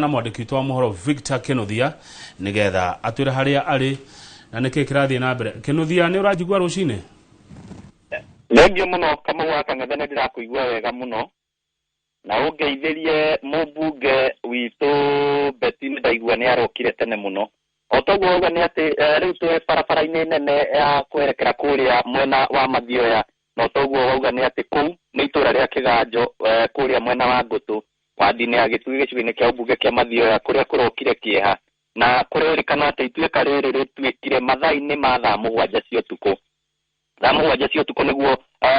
na mwandĩki witũ wa mohoro Victor Kinuthia nĩgetha atwĩre harĩa arĩ na nĩkĩ kĩrathiĩ na mbere. Kinuthia, nĩ ũranjigua rũcinĩ? Thengio mũno, Kamau wa Kang'ethe, nĩ ndĩrakũigua wega mũno na ũngeithĩrie mũmbunge witũ Beti. Nĩ ndaigua nĩ arokire tene mũno. O toguo wauga nĩ atĩ rĩu twĩ barabara-inĩ nene ya kwerekera kũrĩa mwena wa Mathioya, na toguo wauga nĩ atĩ kũu nĩ itũra rĩa Kĩganjo, kũrĩa mwena wa Ngũtũ, wandi-inĩ ya Gĩtugĩ, gĩcigo-inĩ kĩa ũmbunge kĩa Mathioya, kũrĩa kũrokire kĩeha na kũrerĩkana atĩ ituĩka rĩrĩ rĩtuĩkire mathaa-inĩ ma thaa 7 cia ũtukũ. Thaa 7 cia ũtukũ nĩguo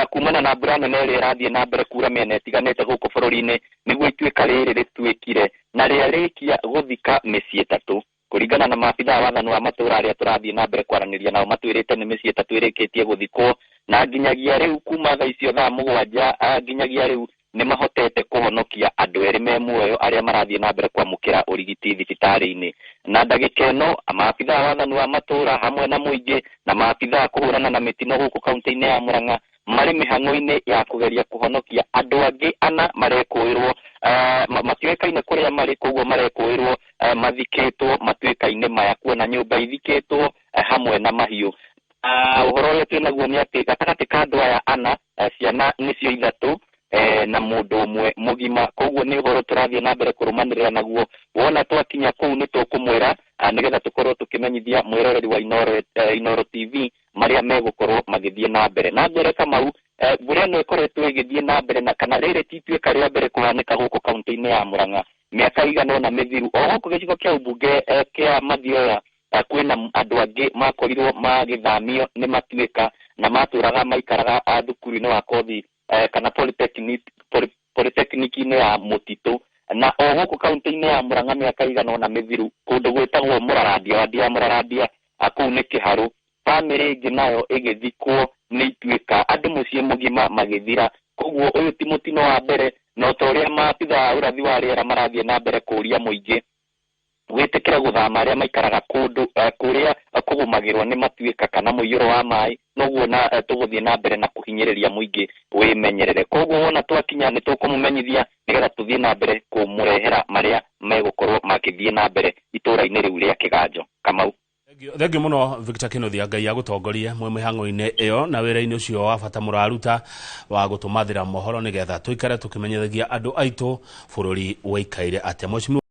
kumana na mbura nene ĩrĩa ĩrathiĩ na mbere kura mĩena ĩtiganĩte gũkũ bũrũri-inĩ, nĩguo ituĩka rĩrĩ rĩtuĩkire na rĩarĩkia gũthika mĩciĩ 3, kũringana na maabithaa wathani wa matũra arĩa tũrathiĩ na mbere kwaranĩria nao. Matwĩrĩte nĩ mĩciĩ 3 ĩrĩkĩtie gũthikwo, na nginyagia rĩu, kuma thaa icio thaa 7 nginyagia rĩu, nĩ mahotete kũhonokia andũ 2 me muoyo arĩa marathiĩ na mbere kwamũkĩra ũrigiti thibitarĩ-inĩ. Na ndagĩka ĩno maabithaa wathani wa matũra hamwe na mũingĩ na maabithaa kũhũrana na mĩtino gũkũ kaunti-inĩ ya Murang'a marĩ mĩhang'o-inĩ ya kũgeria kũhonokia andũ angĩ 4 marekũĩrwo, matiũĩkaine kũrĩa marĩ, koguo marekũĩrwo mathikĩtwo matuĩka-inĩ maya, kuona nyũmba ithikĩtwo hamwe na mahiũ. Ũhoro ũrĩa twĩnaguo nĩ atĩ gatagatĩ ka andũ aya 4, ciana nĩcio 3 na mũndũ ũmwe mũgima. Koguo nĩ ũhoro tũrathiĩ na mbere kũrũmanĩrĩra naguo. Wona twakinya kũu nĩ tũkũmwĩra, nĩgetha tũkorwo tũkĩmenyithia mwĩroreri wa Inooro TV marĩa megũkorwo magĩthiĩ na mbere. Na ngwĩre Kamau, mbura ĩno ĩkoretwo ĩgĩthiĩ na mbere, na kana rĩrĩ ti ituĩka rĩa mbere kũhanĩka gũkũ kaunti-inĩ ya Murang'a. Mĩaka ĩigana ũna mĩthiru, o gũkũ gĩcigo kĩa ũmbunge kĩa Mathioya, kwĩna andũ angĩ makorirwo magĩthamio nĩ matuĩka na matũraga maikaraga thukuru-inĩ wa kothi kana polytechnic-inĩ ya mũtitũ. Na o gũkũ kaunti-inĩ ya Murang'a, mĩaka ĩigana ũna mĩthiru, kũndũ gwĩtagwo Mũrarandia, wandi ya Mũrarandia, kũu nĩ Kĩharũ, bamĩrĩ ĩngĩ nayo ĩgĩthikwo nĩ ituĩka, andũ mũciĩ mũgima magĩthira. Koguo ũyũ ti mũtino wa mbere, na ta ũrĩa maabithaa a ũrathi wa rĩera marathiĩ na mbere kũũria mũingĩ wĩtĩkĩre gũthama arĩa maikaraga kũndũ kũrĩa kũgũmagĩrwo nĩ matuĩka kana mũiyũro wa maĩ, noguo na tũgũthiĩ na mbere na kũhinyĩrĩria mũingĩ wĩmenyerere. Koguo wona twakinya nĩ tũkũmũmenyithia nĩgetha tũthiĩ na mbere kũmũrehera marĩa megũkorwo magĩthiĩ na mbere itũra-inĩ rĩu rĩa Kĩganjo. Kamau. Thengio mũno, Victor Kinuthia. Ngai agũtongorie mwĩ mĩhang'o-inĩ ĩyo na wĩra-inĩ ũcio wa bata mũraruta wa gũtũmathĩra mohoro nĩgetha tũikare tũkĩmenyithagia andũ aitũ bũrũri waikaire atĩa. Mheshimiwa.